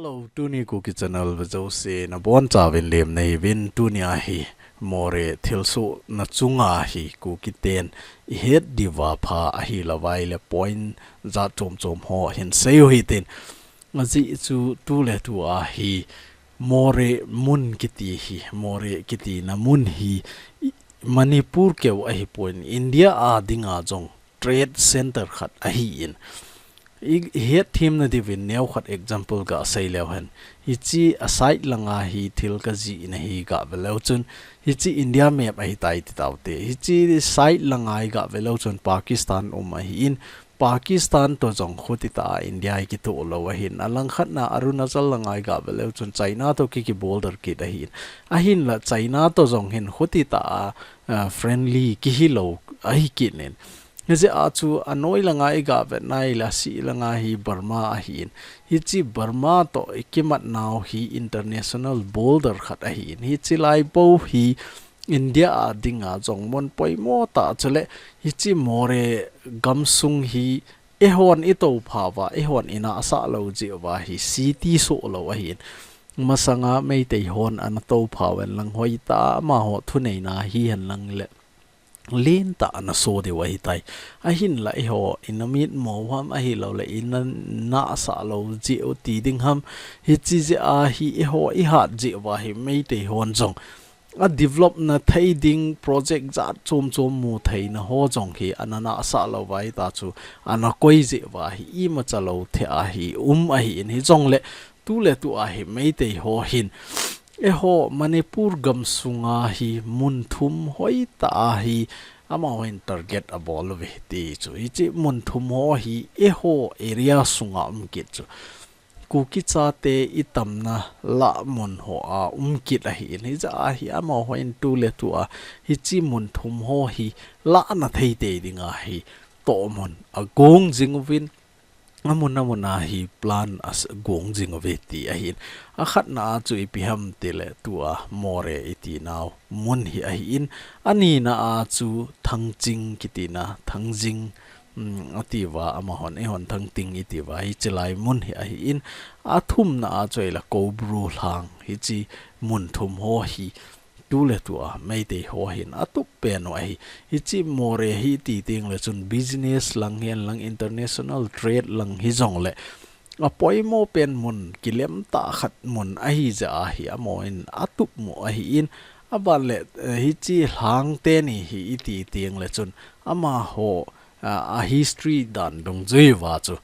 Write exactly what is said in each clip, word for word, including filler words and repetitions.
Hello, tuni Kuki Channel vejouse nabonchauvin lemna hiuvin, tunia hi Moreh thilsohna chunga hi Kuki ten ihet diuva pha ahilouva ahile point jat chom chom ho hin seiu hitin. Ajeh chu tuletua hi Moreh mun kiti hi, Moreh kitina mun hi i-, Manipur keu ahipon, India a dinga jong trade center khat ahin. I, ihet themna diuvin neokhat example gasei leu hen. Hiche a side langa hi thil kajihna hi gave leu chun, hiche India map ahitai titaute. Hiche side langa hi gave leu chun Pakistan um ahin, Pakistan to jong khuti tah a India hi kitoh lou ahin. Alangkhatna Arunachal langa hi gave leu chun China to ki, ki border kit ahin. Ahinla China to jong hin khuti tah a, ah, friendly kihilou ahi kit in. Hijeh a chu anoi langa i gave nai le asih langa hi Burma ahin. Hiche Burma to i kimat nau hi international border khat ahin. Hiche lai bou hi India a dinga jong mun poimo tah, chule hiche Moreh gamsung hi eihon i tophauva, eihon i nahsah lou jeh uva hi city soh lou ahin. Masanga Meitei hon ana tophauvin lang hoitah a amaho thuneina hihen lang le lentah a ana so diu ahitai. Ahinla eiho i na mitmo u ham ahilouleh i na nahsah lou jeh u ti ding ham. Hiche jeh a hi eiho i hat jeh uva hi Meitei hon jong a develop na thei ding project jat chom chom mu theina ho jong hi ana nahsah louva hita chu ana koi jeh uva hi imacha lou thei ahi um ahin, hijongle tuletua hi Meitei ho hin eiho Manipur gamsunga hi mun thum hoitah a hi amaho hin target abol uve ti chu. Hiche mun thum ho hi eiho area sunga um kit chu. Kuki chate i tamna lah mun hoa um kit ahin, hijeh a hi amaho hin tuletua hiche mun thum ho hi lahna thei tei dinga hi tohmun agong jing uvin, amun amun a hi plan as-, agong jing uve ti ahin. Akhatna a chu ipi ham tile tua Moreh i tinau mun hi ahin. Anina a chu Thangching kitina, Thangjing, um, atiuva, amahon, eihon Thangting itiuva, hiche lai mun hi ahin. Athumna a chu ahile Koubru lhang, hiche mun thum ho hi tuletua Meitei ho hin atup pen u ahi. Hiche Moreh hi iti tengle chun business lang hihen lang international trade lang hijongle apoimo pen mun, kilem tah khat mun ahi jeh a hi amaho hin atup mu ahin. Aban le, eh, hiche lhang teni hi iti tengle chun amaho, ah, a history dan dungjui uva chu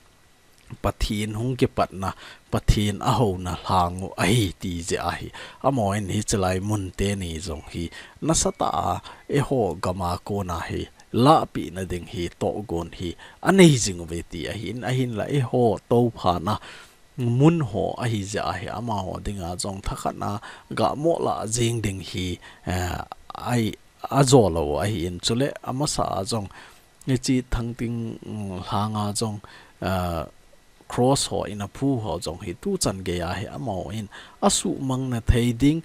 Pathen hung kipatna, Pathen ahouna lhang u ahi ti jeh a hi. Amaho hin hiche lai mun teni jong hi nasatah a eiho gam a kona hi lahpeh na ding hi tohgon hi anei jing uve ti ahin, ahinla eiho tophana mun ho ahi jeh a hi amaho dinga jong thakhat a gah moh lah jing ding hi, eh, ahi, ajo lou ahin, chule amasa a jong hiche Thangting, mm, lhanga jong, ah, cross ho, ina phu ho jong hi tuchan gei a hi amaho hin asuhmang na thei ding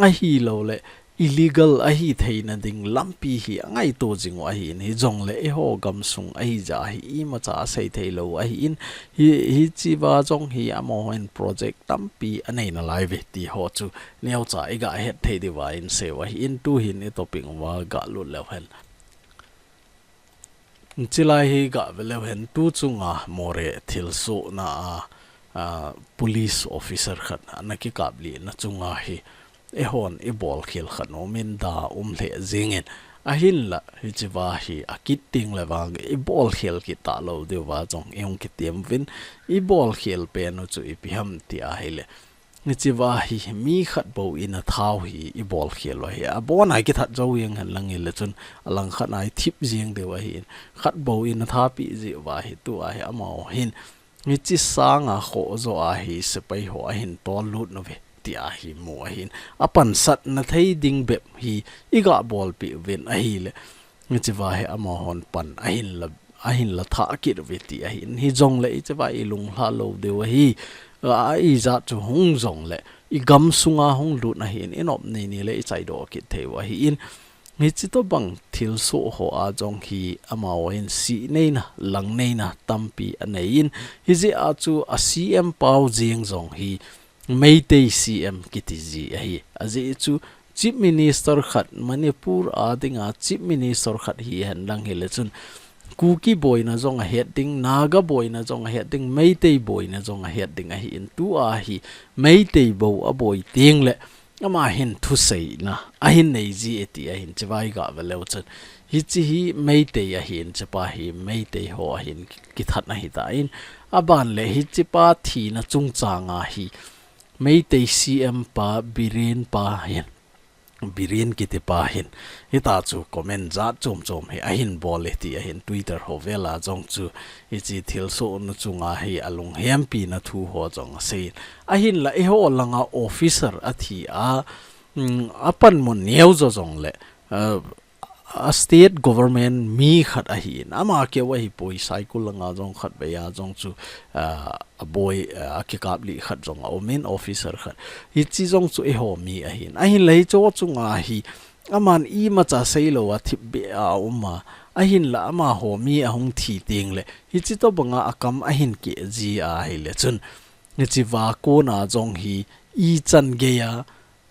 ahilouleh illegal ahi theina ding lampi hi angaito jing u ahin, hijongle eiho gamsung ahi jeh a hi imacha asei thei lou ahin, hi, hichea jong hi amaho hin project tampi anei nalai uve ti ho chu neocha i gah het thei diuva in seiu ahin, tuhin i topic uva gah lut leu hen. Hiche lai hi gah ve leu hen, tu chunga Moreh thilsohna a, a, police officer khat ana kikap lih na chunga hi eihon i bolkhel khat um in da um lheh jingin, ahinla hichea hi akit ding le vang i bolkhel kit talou diuva jong i hung kitem uvin, i bolkhel pen u chu ipi ham ti ahile, hichea hi mi khat bou in athat u hi i bolkhel u ahi. Abon a i kithat jou jeng hen lang hile chun alangkhat a i thip jeng diu ahin, khat bou in athat peh jeh uva hi tua hi amaho hin hiche sanga khoh jo a hi sepai ho ahin tol lut nauve ti ahi mu ahin, apansat na thei ding bep hi i gah bolpeh uvin ahile, hichea hi amahon pan ahinla, ahinla thah kit uve ti ahin, hijongle hichea i lunglha lou diu ahi. A, ijat chu hung jongle i gamsunga hung lut ahin, i nop nei nei le i chaidoh kit thei u ahin, Hichi tobang thilsoh ho a jong hi amahon sih neina, lang neina tampi anei in, hijeh a chu a C M pau jeng jong hi Meitei C M kiti ji ahi. Ajeh chu Chief Minister khat, Manipur a dinga Chief Minister khat hihen lang hile chun Kuki boina jong ahet ding, Naga boina jong ahet ding, Meitei boina jong ahet ding ahin, tua hi Meitei bou aboi teng le ama hin thuseina ahin nei ji e ti ahin, chibai ga ve leu chun. Hichi hi Meitei ahin, chipa hi Meitei ho ahin kithat ahi ta in, aban le hichipa thina chungchang a hi Meitei C M pa Biren pa hin, Biren kiti pa hin, hita chu comment jat chom chom hi ahin bol e ti ahin, Twitter ho vel a jong chu hichi thilsoh nu chunga hi alunghempi na thu ho jong asei. Ahin la eiho langa officer athi a, mm, apanmun neo jo jong le, uh, a state government mi khat ahin, ama keu ahi poi, Saikul langa jong khat bei a jong chu, ah, aboi, ah, akikap lih khat jong aum in, officer khat. Hichi jong chu eiho mi ahin. Ahin la hicho chunga hi, aman imacha seilou a thipbeh a aum a. Ahin la amaho mi ahung thi teng le, hichi tobanga akam ahin keh ji ahile chun, hichi va kona jong hi ichan gei a,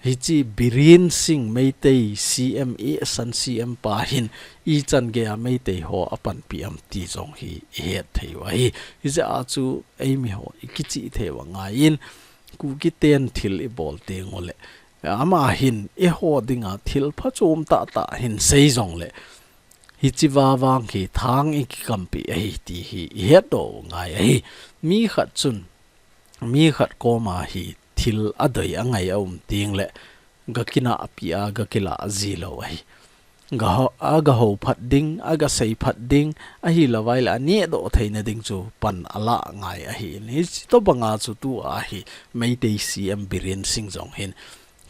hichi Biren Singh Meitei C M, eisan C M pa hin ichan gei a Meitei ho apanpi am ti jong hi ihet thei u ahi. Hijeh a chu eimi ho ikichih thei u angai in, Kuki ten thil ibol teng u le, ama hin eiho dinga thil phachom tah tah hin sei jong le, hichi va vang hi thang ikikampi ahi ti hi ihet doh u ngai ahi. Mi khat chun, mi khat koma hi thil adei angai aum teng le, ga kinahpi a, ga kilah ji lou ahi. Ga ho, aga ho phat ding, aga sei phat ding, ahilou vai le aneh doh theina ding chu pan ala ngai ahi. Hichi tobanga chu tua hi Meitei C M Biren Singh jong hin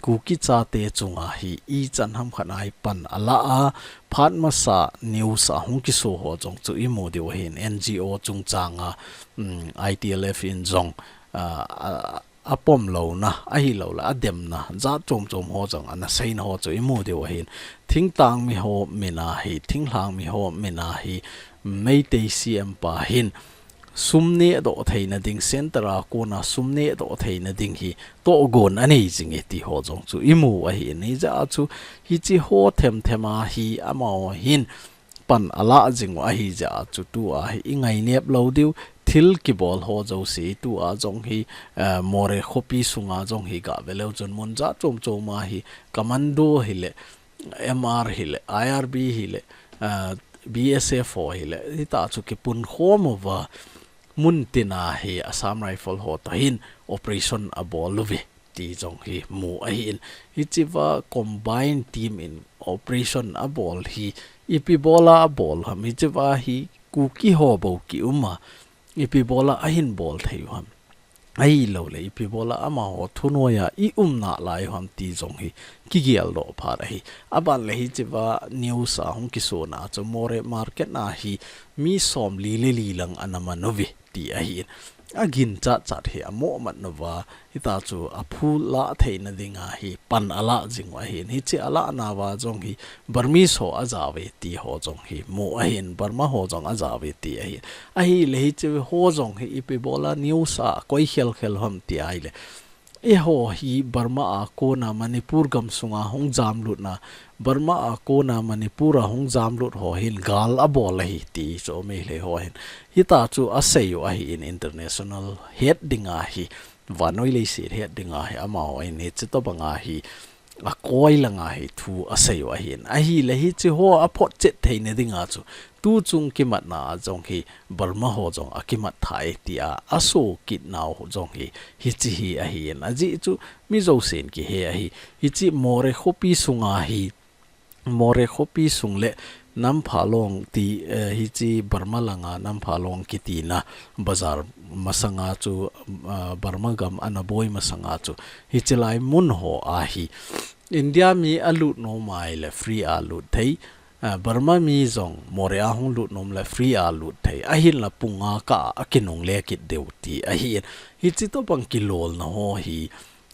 Kuki chate chunga hi ichan ham khat a hi pan ala a, phat masa news a hung kiso ho jong chu imu diu ahin, N G O chungchang a, um, I T L F in jong, ah, a, apom louna, ahilou le ademna jat chom chom ho jong ana seina ho chu imu diu ahin. Thingtang mi ho min a hi, thinglhang mi ho min a hi, Meitei C M pa hin, sum neh doh theina ding, center a kona sum neh doh theina ding hi tohgon anei jing e ti ho jong chu imu ahin. Hijeh a chu hichi ho themthem a hi amaho hin pan ala jing u ahi jeh a chu tua hi ingainep lou diu, thil kibol ho jouse tua jong hi, eh, Moreh khopi sunga jong hi ga ve leu chun mun jat chom chom a hi commando hile, M R hile, I R B hile, ah, B S F ho hile, hita chu kipunkhom uva, mun tina hi Assam Rifle ho toh hin operation abol uve ti jong hi mu ahin. Hichi va combined team in operation abol hi ipi bola abol ham, hichi va hi Kuki ho bou ki um a, ipi bola ahin bol thei u ham. Ahilou le, ipi bola amaho thunoiya i um nalai u ham ti jong hi kigel doh phat ahi. Aban le hichi va news a hung kiso na chu Moreh market na hi mi som li le li lang ana man uve ti ahin. Agin chat chat hi amo mat uva, hita chu aphu la theina dinga hi pan ala jing u ahin. Hichi ala nauva jong hi Burmese ho aja uve ti ho jong hi mu ahin, Burma ho jong aja uve ti ahin. Ahile hichi ho jong hi ipi bola news a koi khel khel u ham ti ahile, eiho hi Burma a kona Manipur gam sunga hung jamlut na, Burma a kona Manipur a hung jamlut ho hin gal abol ahi ti chu Meitei ho hin. Hita chu asei u ahin, international het dinga hi, vannoi leiset het dinga hi amaho hin hichi tobanga hi akoi langa hi thu asei u ahin. Ahile hichi ho aphotchet theina dinga chu tuchung kimatna a jong hi Burma ho jong akimat thei tia aso kit nau jong hi hichi hi ahin. Ajeh chu mi jousen kihe ahi. Hichi Moreh khopi sunga hi, Moreh khopi sung le Namphalong ti, eh, hichi Burma langa Namphalong kitina bazar masanga chu, ah, Burma gam ana boi masanga chu hichi lai mun ho a hi India mi alut nom ahile free a lut thei, ah, Burma mi jong Moreh a hung lut nom le free a lut thei. Ahin la pung nga kah a akinungle kit diu ti ahin. Hichi tobang kilolna ho hi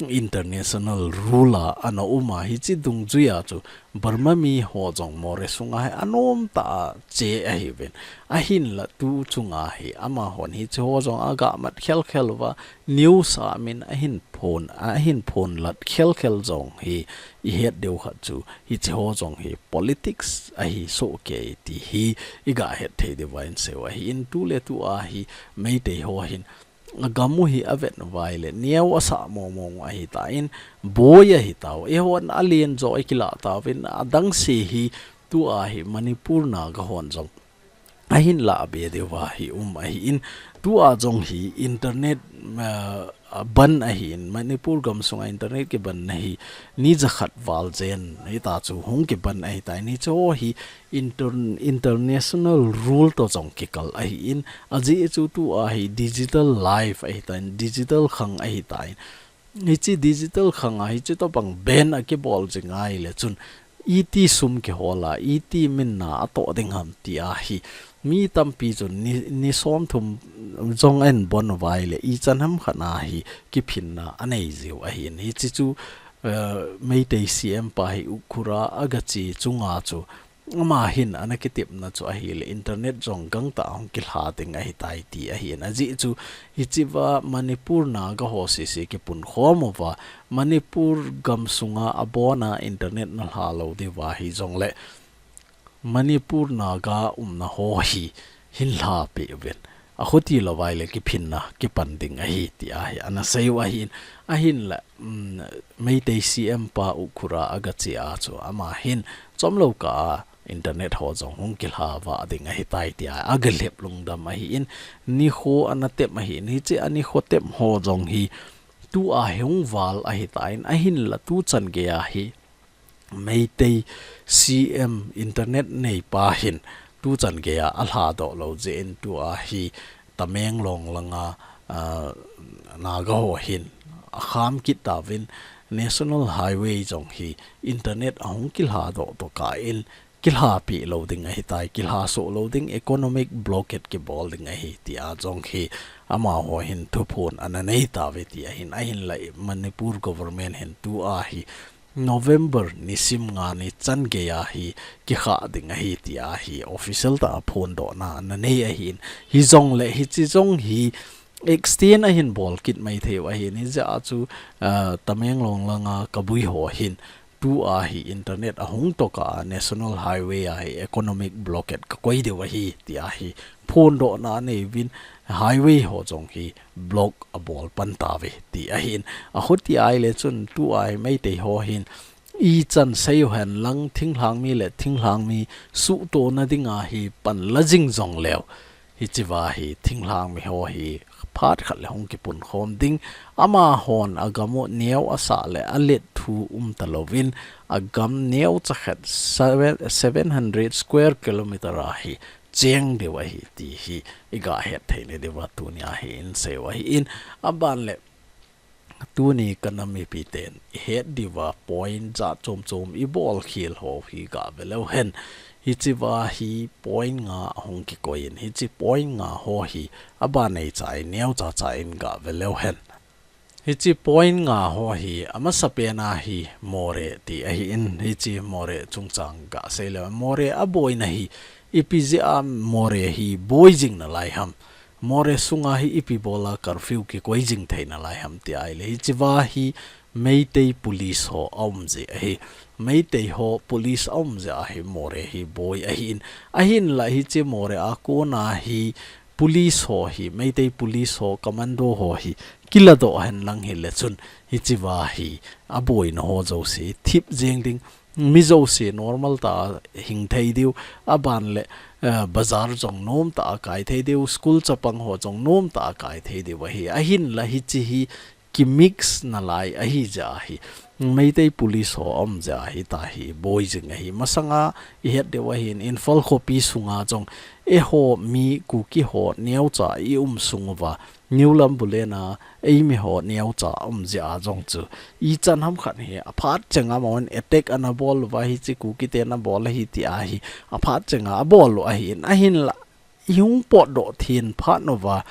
international rule a ana um a, hiche dungjuia chu Burma mi ho jong Moreh sunga hi anom tah a che ahiuvin. Ahinla tu chunga hi amahon hiche ho jong aga mat khel khel uva, news a min ahin phon, ahin phonlat khel khel jong hi ihet diu khat chu hiche ho jong hi politics ahi soh kei ti hi iga het thei diu va inseiu ahin. Tu le tu a hi Meitei ho hin agam u hi avet uva ahile neo asah mong mong u ahitan, boi ahitau. Eihon alen jo ikilah tauvin, adang se hi tua hi Manipur Naga hon jong ahin lah be diu va hi um ahin, tua jong hi internet, ah, ban ahin, Manipur gam sunga internet kiban na hi ni jakhat val jen hita chu hung kiban ahitan, hiche ho hi inter-, international rule to jong kikal ahin, ajeh chu tua hi digital life ahitan, digital khang ahitan. Hiche digital khang a hiche tobang ban akibol jing ahile chun iti sum kihol a, iti min na atoh ding ham tia hi mi tampi chun ni, ni somthum jong ahin bon uva ahile ichan ham khat a hi kiphinna anei jiu ahin. Hiche chu, eh, Meitei C M pa hi Ukhrul a aga che chunga chu ama hin ana kitepna chu ahile internet jong gangtah a hung kilha ding ahitai ti ahin. Ajeh chu hichea Manipur Naga ho sese kipunkhom uva, Manipur gam sunga abona internet nalha lou diu va hijongle Manipur Naga umna ho hi hin lha peh uvin, akhuti lou va ahile kiphinna kipan ding ahi tia hi ana seiu ahin. Ahinla, um, Meitei C M pa Ukhrul a aga che a chu ama hin chomlou kah a internet ho jong hung kilha vah ding ahitai tia aga lhep lungdam ahin, nikho ana tep ahin, hiche a nikho tep ho jong hi tua hi hung val ahitan, ahinla tu chan gei a hi Meitei C M internet neipa hin tu chan gei a alha doh lou jeh in tua hi Tamenglong langa, ah, Naga ho hin akham kit tauvin, National Highway jong hi internet ahung kilha doh toh kah in kilha peh lou ding ahitai, kilha soh lou ding, economic blockade kibol ding ahi tia jong hi amaho hin thuphon ana nei tauve ti ahin. Ahinla Manipur government hin tua hi November nisim nga ni chan gei a hi kikhah ding ahi tia hi official tah a phondohna ana nei ahin. Hijongle hiche jong hi extend ahin bol kit mai theiu ahin. Hijeh a chu, ah, Tamenglong langa Kabui ho hin tua hi internet ahung toh kah a National Highway a hi economic blockade kakoi diu ahi tia hi phondohna anei uvin, highway ho jong hi block abol pan tauve ti ahin. Akhuti ahile chun tua hi Meitei ho hin ichan seiu hen lang, thinglhang mi le thinglhang mi suhtona dinga hi pan la jing jongleu, hichea hi thinglhang mi ho hi phat khat le hung kipunkhom ding, amahon agam u neo asah le alet thu um talouvin, agam neocha khat seven, seven hundred square kilometer a hi cheng diu ahi ti hi iga het thei na diu va tunia hi inseiu ahin. Aban le tuni kana mipi ten ihet diu va point jat chom chom ibol khel ho hi ga ve leu hen. Hichea hi point nga ahung kikoi in, hiche point nga ho hi aban ei cha in, neocha cha in ga ve leu hen. Hiche point nga ho hi amasapen a hi Moreh ti ahin, hiche Moreh chungchang ga sei leu. Moreh aboina hi ipi jeh a Moreh hi boi jing nalai ham, Moreh sunga hi ipi bol a curfew kikoi jing thei nalai ham ti ahile, hichea hi Meitei police ho aum jeh ahi. Meitei ho police aum jeh a hi Moreh hi boi ahin. Ahinla hiche Moreh a kona hi police ho hi, Meitei police ho, commando ho hi kiladoh hen lang hile chun, hichea hi aboina ho jouse thip jeng ding, mi jouse normal tah a hing thei diu, aban le, eh, bazar jong nom tah a kai thei diu, school chapang ho jong nom tah a kai thei diu ahi. Ahinla hiche hi kimix nalai ahi jeh a hi Meitei police ho aum jeh a hi tua hi boi jing ahi. Masanga ihet diu ahin, Imphal khopi sunga jong eiho mi Kuki ho neocha ium sung uva, New Lambulane a eimi ho neocha um jeh a jong chu ichan ham khat hi aphat chenga amahon attack ana bol uva, hiche Kuki ten abol ahi tia hi aphat chenga abol u ahin. Ahinla ihung potdoh thei phat uva,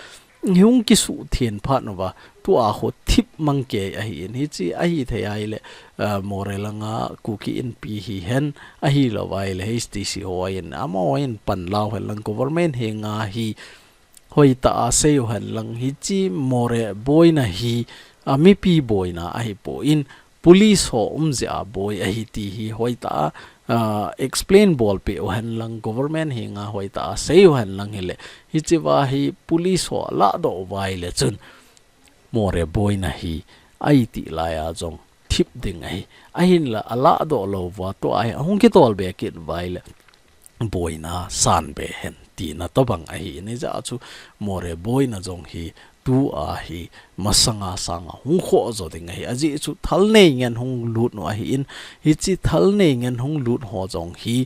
hung kisuh then phat uva, tua ho thip mang kei ahi in, hichi ahi thei ahile, ah, Moreh langa Kuki Inpi hihen, ahilou ahile H T C ho in, amaho in pan lau hen lang government henga hi, hoitah a sei u hen lang hichi Moreh boina hi, a mipi boina ahipon, police ho um jeh a boi ahi ti hi hoitah a, ah, explain bolpeh u hen lang government henga hoitah a sei u hen lang hile, hichi va hi police ho ladoh uva ahile chun Moreh boina hi aiti lai a jong thip ding ahi. Ahinla aladoh lou uva tua hi ahung kitol be kit uva ahile boina san be hen tina tobang ahi in, hijeh a chu Moreh boina jong hi tua hi masanga sanga hung khoh jo ding ahi. Ajeh chu thal nei ngen hung lut u ahi in, hichi thal nei ngen hung lut ho jong hi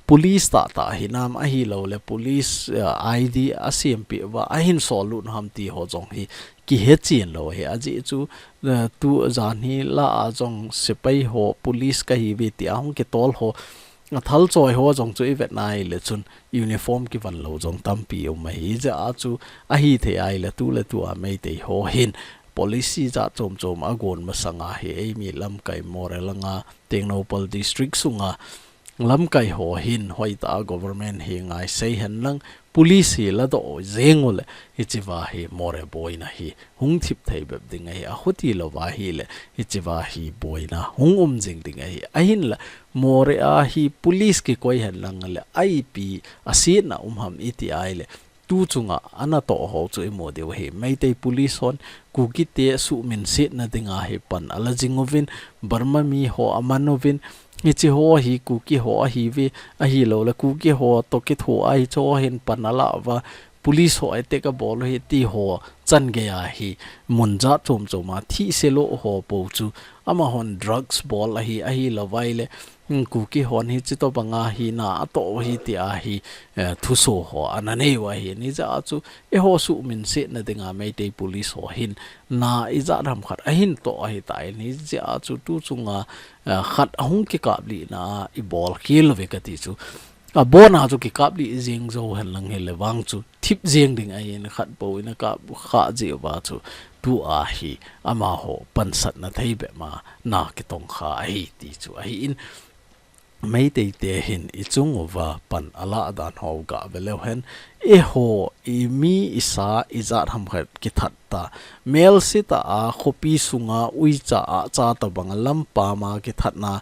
police tahtah hinam ahilou le police, ah, I D asempeh uva ahin sol lut u ham ti ho jong hi kihe chen lou ahi. Ajeh chu, ah, tu jan hi la a jong sepai ho police kahiuve tia hung kitol ho, a thal choi ho jong chu i vet na ahile chun uniform kivon lou jong tampi um ahi. Hijeh a chu ahi thei ahile tu le tu a Meitei ho hin policy jat chom chom a gon masanga hi eimi lamkai Moreh langa Tengnoupal district sunga lamkai ho hin hoitah a government henga sei hen lang police hi ladoh jeng u le hichi va hi Moreh boina hi hung thip thei bep ding ahi, ahuti lou va ahile hichi va hi boina hung um jing ding ahi. Ahinla Moreh a hi police kikoi hen lang le ipi asetna um ham iti ahile tu chunga anatoh ho chu imu diu ahi. Meitei police hon Kuki te suhminsetna dinga hi pan ala jing uvin, Burma mi ho aman uvin, hichi ho hi Kuki ho ahiuve, ahilou le Kuki ho toh kitho a hichi ho hin pan ala uva, police ho attack abol u ahi ti ho chan gei a hi mun jat chom chom a thih selo ho po chu amahon drugs bol ahi, ahilou vai le, hmm, Kuki hon hichi tobanga hi na atoh u ahi tia hi, eh, thuso ho ana nei u ahi. Hijeh a chu eiho suhminsetna dinga Meitei police ho hin na ijat ham khat ahin toh ahitai. Hijeh a chu tu chunga, eh, khat ahung kikaplihna a ibol khel uve kati chu. Abona chu kikaplih jeng jou hen lang hile vang chu thip jeng ding ahin, khat bou in akap kha jeh uva chu tua hi amaho pansatna thei bep ma na kitong kha ahi ti chu ahi in, Meitei te hin ichung uva pan ala dan ho gah ve leu hen, eiho imi isa ijat ham khat kithat ta, melse tah a khopi sunga uicha a cha tobanga lampa ma kithatna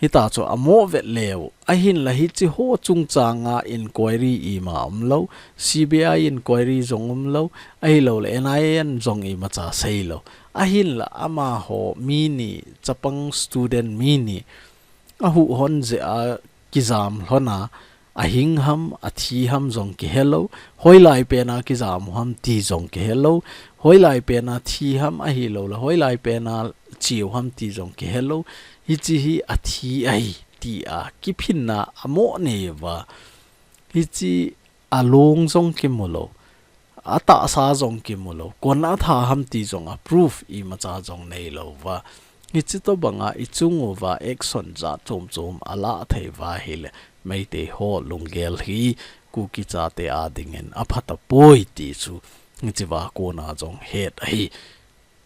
hita chu amoh vet leu, ahinla hichi ho chungchanga inquiry ima umlou, C B I inquiry jong umlou, ahilou le N I A in jong imacha seilou. Ahinla amaho mi ni, chapang student mi ni, ahuhhon jeh a kijam lhon a, ahing ham, athi ham jong kihelou, hoilai pen a kijam u ham ti jong kihelou, hoilai pen a thi ham ahilou le, hoilai pen a che u ham ti jong kihelou, hichi hi athi ahi tia kiphinna amoh nei uva, hichi along jong kimulou, atahsa jong kimulou, koin atha ham ti jong a proof imacha jong neilou uva, hichi tobanga ichung uva action jat chom chom ala thei uva ahile, Meitei ho lunggel hi Kuki chate a dingin aphatapoi ti chu hichi va kona jong het ahi.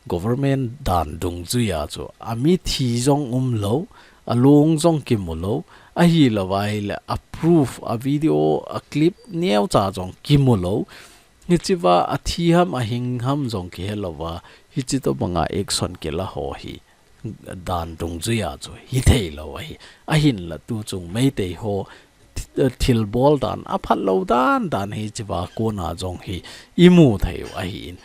Government dan dungjuia chu amithi jong umlou, along jong kimulou, ahilou vai le a proof, a video, a clip neocha jong kimulou, hichi va athi ham ahing ham jong kihelou va, hichi tobanga action kila ho hi dan dungjuia chu hitheilou ahi. Ahinla tu chung Meitei ho thi-, thilbol dan aphatlou dan dan hichi va kona jong hi imu thei u ahi in.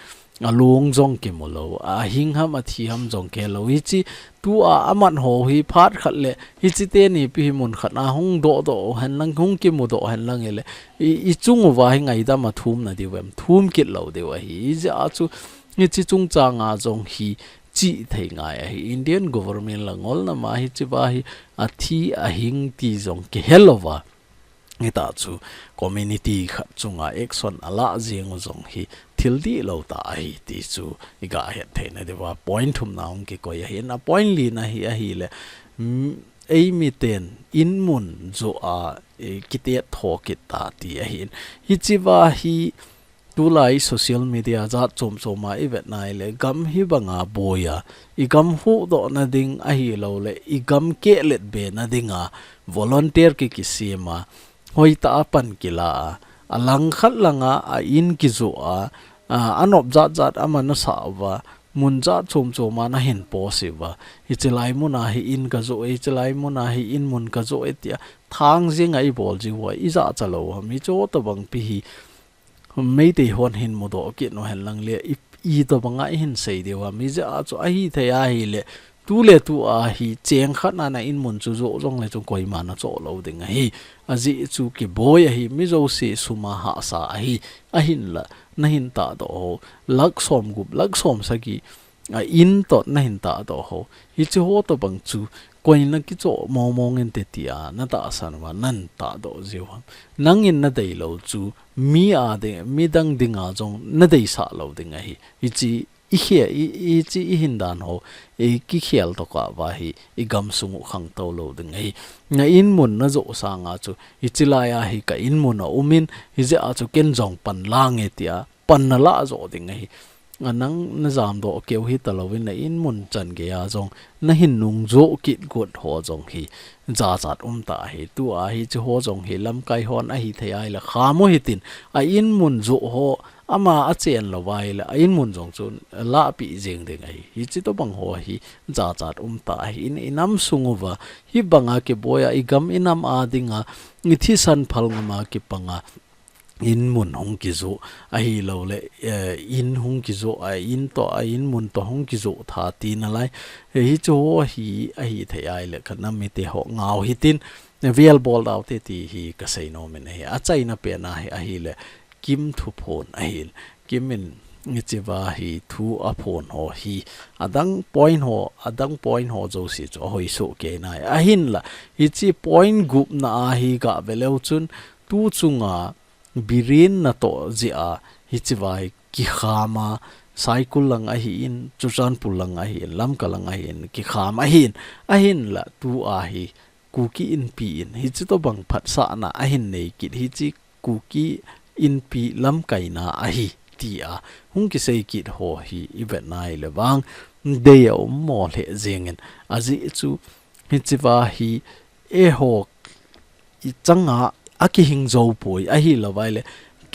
Along jong kimulou, ahing ham athi ham jong kihelou hichi, tua aman ho hi phat khat le hichi teni pi hi mun khat a hung dohdoh u hen lang, hung kimudoh u hen lang hile, i, ichung uva hi ngaidam a thum nadiu em, thum kit lou diu ahi. Hijeh a chu hichi chungchanga jong hi chih thei ngai ahi. Indian government la ngolna ma hichi va hi athi ahing ti jong kihelou va, hita chu community khat chunga action ala jeng u jong hi thil dihlou tah ahi ti chu igah het theina diuva point thumna hung kikoi ahi. A point lina hi ahile, mm, eimiten inmun joh a, eh, kitet tho kit ta ti ahi. Hichi va hi Tulai social media jat chom chom a i vet nai le gam hi banga boi a, i gam huhdoh na ding ahi lo le i gam kehlet be na ding a volunteer ki kisem a, hoi ta a pan kila a, a lang khat lang a, a in kizo a, a, a nop jat jat a man a sa uva, mun jat chom chom a na hin post uva. Hichi lai mun a hi in ka zo e, hichi lai mun a hi in mun ka zo e tia thang jing a i bol ji uva, i jachat lo ham, hichi ho tabang pi hi Meitei hon hin mudoh kit u hen lang le, i, i tabang a i hin sei diu ham, hijeh a chu ahi thei ahi le, tu le tu a hi cheng khat na na in mun chu zo jong le chu koima na cho lo ding ahi. Ajeh chu kiboi ahi, mi jouse sum a hahsa ahi, ahin la, na hin tahdoh ho, lakh som gup, lakh som sagi, a in tot na hin tahdoh ho. Hichi ho tabang chu, koi na kicho mong mong in te tia, na tahsan uva, nan tahdoh jiu ham. Nang in na dei lo chu, mi a ding, midang ding a jong na deisah lo ding ahi. Hichi i khel, i, hichi i hin dan ho, i kikhel tokah uva hi, i gam sung u khangtou lo ding ahi. Na in mun na zo sang a chu, hichi lai a hi ka in mun a um in, hijeh a chu ken jong pan lang e tia, pan na la zo ding ahi. A nang na jamdoh keu hi ta lo in na in mun chan gei a jong na hin nung zo kit got ho jong hi jachat um ta ahi. Tu a hichi ho jong hi lamkai hon ahi thei ahi le kham u hitin a in mun zo ho ama a chen lo uva ahi le a in mun jong chu lahpeh jing ding ahi. Hichi tabang ho hi jachat um ta ahi. In, i nam sung uva hi banga kiboi a i gam i nam a ding a i thisan phal ngam a kipang a in mun hung kizo ahi lo le, eh, in hung kizo, a in to, a in mun to hung kizo tha ti na lai. Eh, hichi ho hi ahi thei ahi le ka nam mite ho ngau hitin, eh, vel bol dau te ti hi ka sei nom in ahi. A chaina pen a hi ahi le Kim Thuphon ahin. Kim in hichi va hi thu a phon ho hi. Adang point ho, adang point ho jouse chu a hoi soh kei nai. Ahin la, hichi point gup na a hi ga ve leu chun, tu chunga Biren na toh jeh a, hichi va hi kikham a, Saikul lang ahi in, Churachandpur lang ahi in, Lamka lang ahi in, kikham ahi in, ahin la tu a hi Kuki Inpi in, hichi tabang phatsahna ahin nei kit, hichi Kuki Inpi lamkaina ahi, tia hung kisei kit ho hi i vet nai le vang, dei a um mo le jeng in, ajeh chu, hichi va hi, eiho i chang a, a kihing jou poi, ahi lo uva ahi le,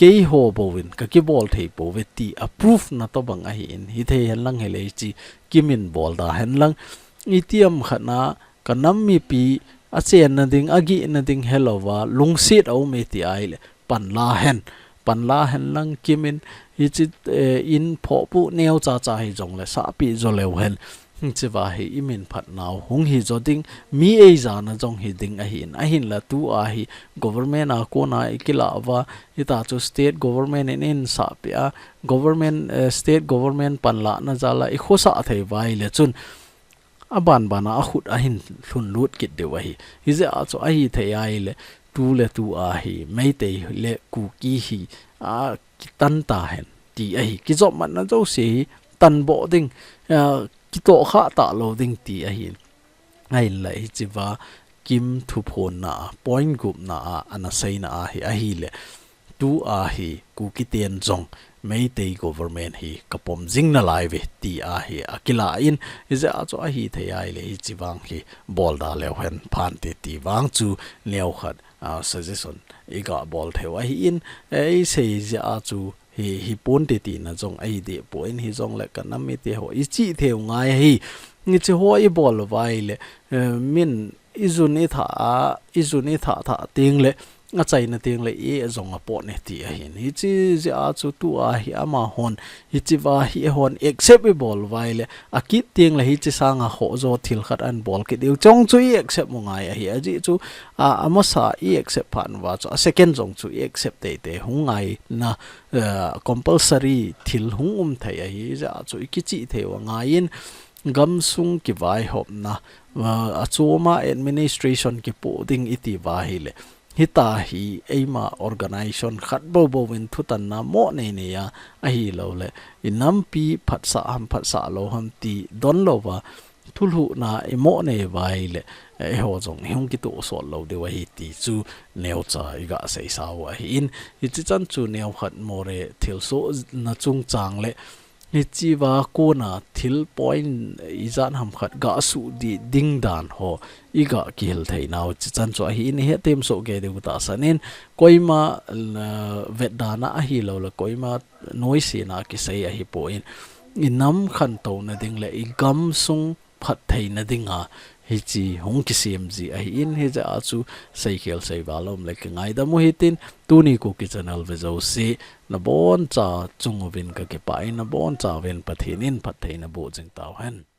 keiho bou in, ka kibol thei pou ve ti a proof na tabang ahi in, hi thei hen lang hi le hichi, Kim in bol da hen lang, i tiam khat na, ka nam mipi, a chen na ding, a gih na ding he lo uva, lungset a um e ti ahi le, pan la hen, pan la hen lang Kim in, hichi, eh, in phoh pu neo cha cha hi jong le, sahpeh jo leu hen. Hichi va hi i min phat nau hung hi jo ding, mi ei ja na jong hi ding ahi in, ahin la tu a hi government a kon a i kila uva, hita chu state government in in sahpeh a, government, eh, state government pan la na jal a i khosah thei uva ahi le chun, a ban ban a a khut a hin lhun lut kit diu ahi. Hijeh a chu ahi thei ahi le, tu le tu a hi, Meitei le Kuki hi, a kitan ta hen ti ahi. Kijop mat na jouse hi, tan boh ding, a, kitoh kha ta lo ding ti ahi. Ahin la hichi va Kim Thuphon na a, point gup na a, ana sei na a hi ahi le. Tu a hi Kuki ten jong Meitei government hi ka pom jing na lai ve ti a hi a kila in, hijeh a chu ahi thei ahi le hichi vang hi bol da leu hen phan te ti vang chu neo khat, a, suggestion i ga bol theu ahi in, ei sei jeh a chu hi, hi pon te ti na jong ahi deh poi in hi jong le ka nam mite ho i chi theu ngai ahi. Hichi ho i bol uva ahi le, eh, min i jun i thah a, i jun i thah thah teng le, a chaina teng le, i jong a pot ne ti ahi in. Hichi jeh a chu tu a hi amahon, hichi va hi eihon accept i bol uva ahi le, a kit teng le hichi sang a ho jo thil khat an bol kit diu. Chong chu i accept u ngai ahi. Ajeh chu, a, a masa i accept phat uva chu, a second jong chu i accept tei tei hung ngai na, eh, compulsory thil hung um thei ahi. Jeh a chu i kichi thei u a ngai in, gam sung kivaihopna, a, a chom a administration kipoh ding i ti uva ahi le. Hita hi eima organization khat bou bou in thutanna mo nei nei a, ahi lo le. I nampi phatsah ham phatsah lo ham ti don lo uva. thulhuhna i mo nei uva ahile, eh, eiho jong i hung kitoh sot lou diu ahi ti chu neocha i ga seisa u ahin, hichi chan chu neo khat Moreh thilsohna chungchang le hichi va kona thil point ijat ham khat ga suhdih ding dan ho i ga kihil thei nau chi chan chu ahin, i hetthem soh kei diu tahsan in, koima, eh, vetdana ahilou le koima noisena kisei ahipon, i nam khantouna ding le i gamsung phattheina dinga hichi hung kisem ji ahin, hijeh a chu seikhel seival um le kingaidam u hitin, tuni Kuki channel ve jouse naboncha chung uvin kakipah in, nabonchauvin Pathen in phattheina boh jing tauhen.